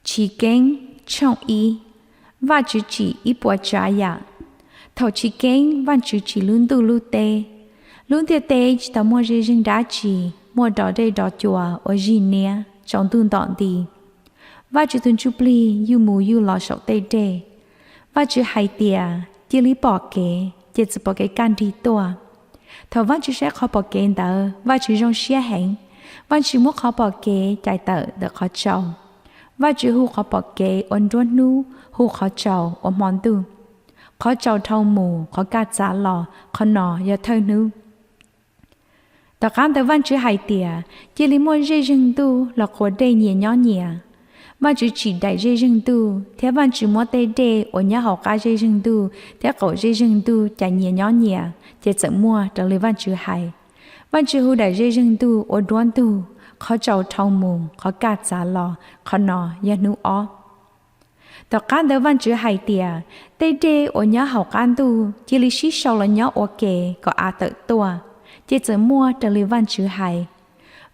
Chiv Keeb tshooj ib. Vajtswv tsim ib puas tsav yam. Thaum chiv keeb Vajtswv tsim lub ntuj lub teb, lub ntiaj teb tsis tau muaj zej zeeg dab tsi, muaj dov dej dov cua ua zig niab tsaus ntuj ntom nti. Vajtswv tus Ntsuj Plig yuj mus yuj los saum tej dej. Vajtswv hais tias, Cia li pom kev. Ces txawm pom kev kaj nrig tuaj. Thaum Vajtswv saib qhov pom kev ntawd, Vajtswv zoo siab heev. Vajtswv muab qhov pom kev cais tawm ntawm qhov tsaus. Vajtswv hu qhov pom kev ua nruab hnub, hu qhov tsaus ua hmo ntuj. Qhov tsaus dhau mus, qhov kaj txav los, qhov no yog thawj hnub. Tom qab ntawd Vajtswv hais tias, Cia li muaj zej zeeg ntuj los quas dej nyias nyob nyias. Vajtswv tsim daim zej zeeg ntuj, thiab Vajtswv muab tej dej uas nyob hauv qab zej zeeg ntuj thiab qaum zej zeeg ntuj cais nyias nyob nyias, ces txawm muaj raws li Vajtswv hais. Vajtswv hu daim zej zeeg ntuj ua duab ntug. Qhov tsaus dhau mus, qhov kaj txav los, qhov no yog hnub ob. Tom qab ntawd Vajtswv hais tias, Tej dej uas nyob hauv qab ntuj cia li sib sau los nyob ua ke kom av tawm tuaj, ces txawm muaj raws li Vajtswv hais.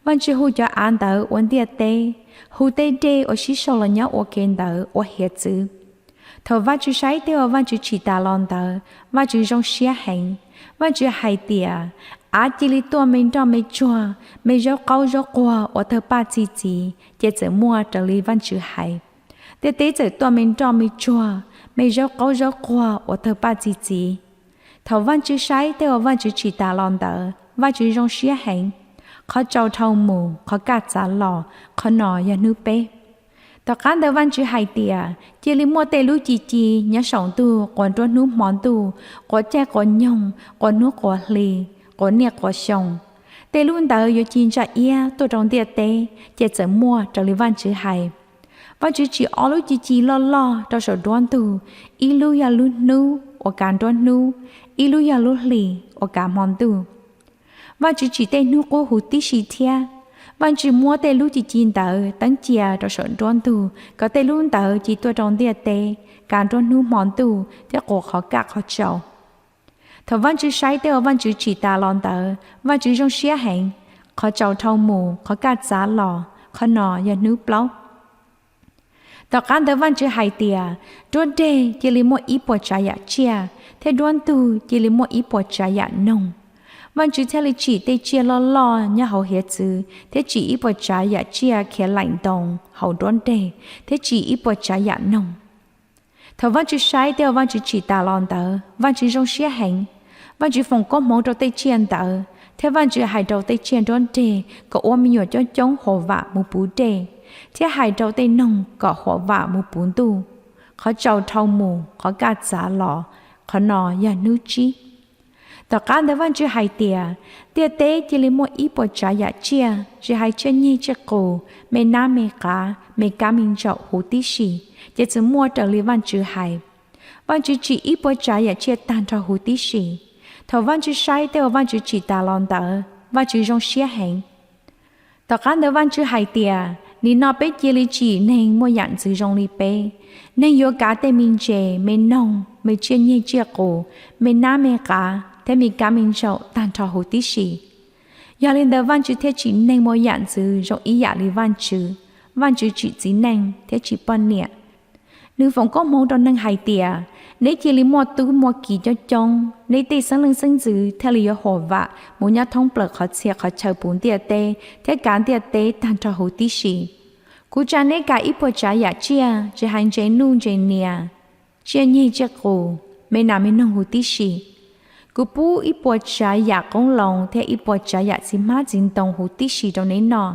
Vajtswv hu cov av ntawd ua ntiaj teb, hu tej dej uas sib sau los nyob ua ke ntawd ua hiav txwv. Thaum Vajtswv saib tej uas Vajtswv tsim tas los ntawd, Vajtswv zoo siab heev. Vajtswv hais tias, Av cia li tuaj me nroj me tsuag, me zaub qaub zaub quag ua tawg paj txi txiv, ces txawm muaj raws li Vajtswv hais. Ntiaj teb txawm tuaj me nroj me tsuag, me zaub qaub zaub quag ua tawg paj txi txiv. Thaum Vajtswv saib tej uas Vajtswv tsim tas los ntawd, Vajtswv zoo siab heev. Qhov tsaus dhau mus, qhov kaj txav los, qhov no yog hnub peb. Tom qab ntawd Vajtswv hais tias, Cia li muaj tej lub ci ci nyob saum ntuj quas nruab hnub hmo ntuj, quas caij quas nyoog, quas hnub quas hli, quas niaj quas xyoo. Tej lub ntawd yuav ci ntsa iab tuaj rau ntiaj teb, ces txawm muaj raws li Vajtswv hais. Vajtswv tsim ob lub ci ci loj loj rau saum nruab ntug, ib lub yog lub hnub uas kav nruab hnub, ib lub yog lub hlis uas kav hmo ntuj. Vajtswv tsim tej hnub qub huv tib si thiab. Vajtswv muab tej lub ci ci ntawd teeb cia rau saum nruab ntug kom tej lub ntawd ci tuaj rau ntiaj teb, kav nruab hnub hmo ntuj thiab quas qhov kaj qhov tsaus. Thaum Vajtswv saib tej uas Vajtswv tsim tas los ntawd, Vajtswv zoo siab heev. Qhov tsaus dhau mus, qhov kaj txav los, qhov no yog hnub plaub. Tom qab ntawd Vajtswv hais tias, Nruab deg cia li muaj ib puas tsav yam tsiaj, thiab nruab ntug cia li muaj ib puas tsav yam noog. Vajtswv thiaj li tsim tej tsiaj loj loj nyob hauv hiav txwv thiab tsim ib puas tsav yam tsiaj khiav laim ntoo hauv nruab deg thiab tsim ib puas tsav yam noog. Thaum Vajtswv saib tej uas Vajtswv tsim tas los ntawd, Vajtswv zoo siab heev. Vajtswv foom koob hmoov rau tej tsiaj ntawd, thiab Vajtswv hais rau tej tsiaj nruab deg kom ua me nyuam coob coob huam vam mus puv dej, thiab hais rau tej noog kom huam vam mus puv ntuj. Qhov tsaus dhau mus, qhov kaj txav los, qhov no yog hnub tsib. Tom qab ntawd Vajtswv hais tias, Ntiaj teb cia li muaj ib puas tsav yam tsiaj, tsis hais tsiaj nyeg tsiaj qus, me nab me qav, me kab me ntsaum huv tib si, ces txawm muaj raws li Vajtswv hais. Vajtswv tsim ib puas tsav yam tsiaj tag nrho huv tib si. Thaum Vajtswv saib tej uas Vajtswv tsim tas los ntawd, Vajtswv zoo siab heev. Tom qab ntawd Vajtswv hais tias, Nim no peb cia li tsim neeg muaj yam ntxwv zoo li peb. Neeg yuav kav tej me ntses, me noog, me tsiaj nyeg tsiaj qus, me nab me qav thiab me kab me ntsaum tag nrho huv tib si. Yog li ntawd Vajtswv thiaj tsim neeg muaj yam ntxwv zoo ib yam li Vajtswv. Vajtswv tsim txiv neej thiab tsim poj niam. Nws foom koob hmoov rau neeg hais tias, Neb cia li muaj tub muaj ki coob coob, neb tej xeeb leej xeeb ntxwv thiaj li yuav huam vam mus nyob thoob plaws qhov txhia qhov chaw puv ntiaj teb thiab kav ntiaj teb tag nrho huv tib si. Kuv tsa neb kav ib puas tsav yam tsiaj, tsis hais ntses nuj ntses nias, tsiaj nyeg tsiaj qus, me nas me noog huv tib si. Kuv pub ib puas tsav yam qoob loo thiab ib puas tsav yam txiv hmab txiv ntoo huv tib si rau neb noj.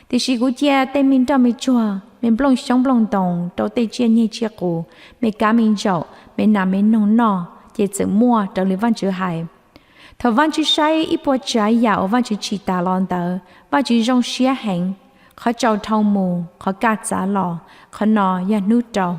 Tiam sis kuv cia tej me nroj me tsuag, me nplooj xyoob nplooj ntoos rau tej tsiaj nyeg tsiaj qus, me kab me ntsaum, me nas me noog noj, ces txawm muaj raws li Vajtswv hais. Thaum Vajtswv saib ib puas tsav yam uas Vajtswv tsim tas los ntawd, Vajtswv zoo siab heev. Qhov tsaus dhau mus, qhov kaj txav los, qhov no yog hnub rau.